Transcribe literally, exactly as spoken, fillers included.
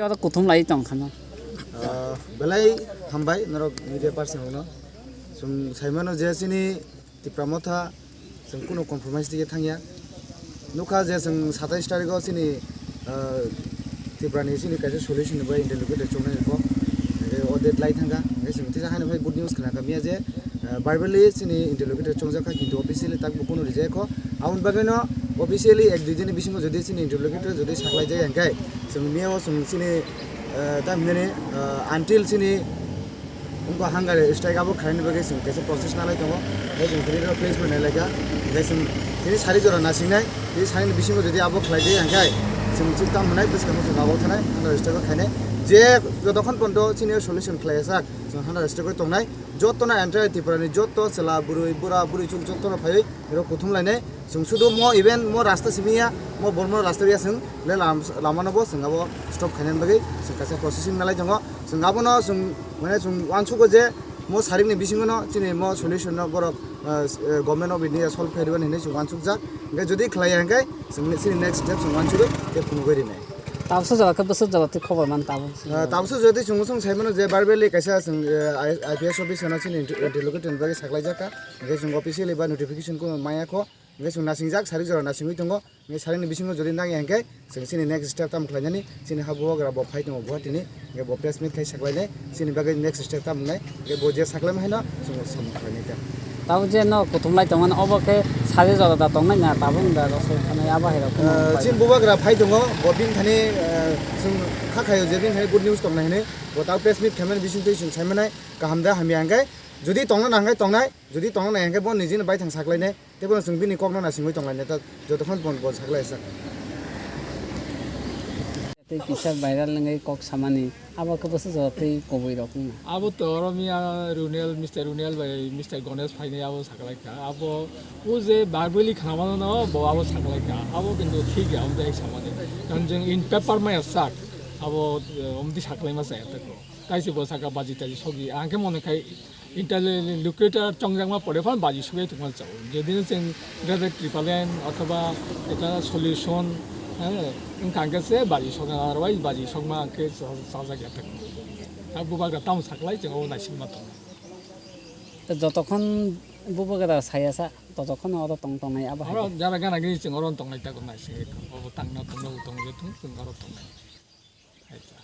Oro kuthum lai tong khano. Ah, belai hambai norok media person rokno. Chwng saimano je chini Tipra Motha chwng kuno compromise tike thangya. Nukha je chwng satais tarikh o chini, ah, Tipra ni chini kaisa solution ni bai interlocutor chongnai ko. Hingke o date lai thangkha. Hingke chwng tisa haino phai good news khna kha miya je, ah, verbally chini interlocutor chongjak kha, kintu officially tak bo kuno rijak kho. Aboni bagwi no officially ek dui din ni bisingo jodi chini interlocutor jodi saklai jaya hingke chwng miya o chwng chini, ah, tam hinani, ah, until chini Wngkha hunger strike abo khaini bagwi chwng kaisa process nalai tongo. Tei chwng tini rok placement nai laikha. Tei chwng tini sari jora nasingnai. Tini sari ni bisingo jodi abo khlai di hwnkhe chwng chwng tamo hwnai bwskango chwng abo thanai hunger strike o khainai. Je jotokhon pondo chini solution khlai sak chwng hunger strike o tongnai. Jotono entire Tripura ni joto chwla bwrwi bura bwrwi chwng jotono phaiwi rok kuthum lainai. Chwng sudu mo even mo rasta simi ya, mo bormo rasta ya chwng le lam-, lama no bo chwng abo stop khainani bagwi chwng kaisa processing nalai tongo. Chwng abono chwng, mane, chwng uansukgo je mo sarik ni bisingo no chini mo solution no borok, eh, eh, government of India solve khairwani hinwi chwng uansukjak. Hingke jodi khlaiya hingke chwng chini next step chwng uansugwi tei phunugwi rinai. Tabuksa jora khe bwswk jora twi khobor man tabuk. Eh, tabuksa jora twi chwng bwswng sai mano je verbally kaisa chwng, eh, I-, I P S office no chini inter-, interlocutor ni bagwi saklaijak kha. Hingke chwng officially ba notification kuno maya kho. Hingke chwng nasingjak, sarik jora nasingwi tongo. Hingke sarik ni bisingo jodi nangya hingke chwng chini next step tamo khlainani, chini ha bubagra bo phai tongo Guwahati ni, hingke bo press meet khai saklainai, chini bagwi next step tamo wngnai, hingke bo je saklaima haino chwng samung khlainai ta. Tabuk je no kuthum lai tongmani, obo khe sarik jora da tongnai na, tabuk da rosai thanai abo hai rok. Ah, chini bubagra phai tongo, bo bini thani, ah, chwng kha khaio je bini thani good news tongnai hinwi, bo tabuk press meet khaimani bisingtwi chwng saimanai kaham da hamya hingke, jodi tongna nang hingke tongnai, jodi tongna nang hingke bo nijini baithang saklainai. Tei bono chwng bini kokno naisingwi tonglainai ta, jotokhon bon bon saklai sak. Tei kisa viral wngwi kok samani, abo khe bwswk jora tei kubui rok wngna. Abo to oro miya Runel, Mister Runel bai Mister Ganesh phainai abo saklaikha. Abo o je verbally khnamano no bo abo saklaikha. Abo kintu thik ya, omo de ek samani. Karon chwng in paper maya sak, abo, eh, omdi saklaima chaya ta ko. Kaisa bo saka baji taji sogi, ang khe mone khai interlocutor chongjakma pore phano baji sogwi tongma chao. Jedin chwng Greater Tipraland othoba ekta solution, eh, wngkha hwnkhe se baji sokna, otherwise baji sokma hwnkhe cha-, chajak ya thang. Ta bubagra tamo saklai chwng obo naisingma tongo. Jotokhon bubagra saya sa, totokhon oro tong tongnai abo hai. Oro jara gana gini chwng oro tongnai ta naising obo tangna tongna tong je thung chwng oro tongnai. Hai ta.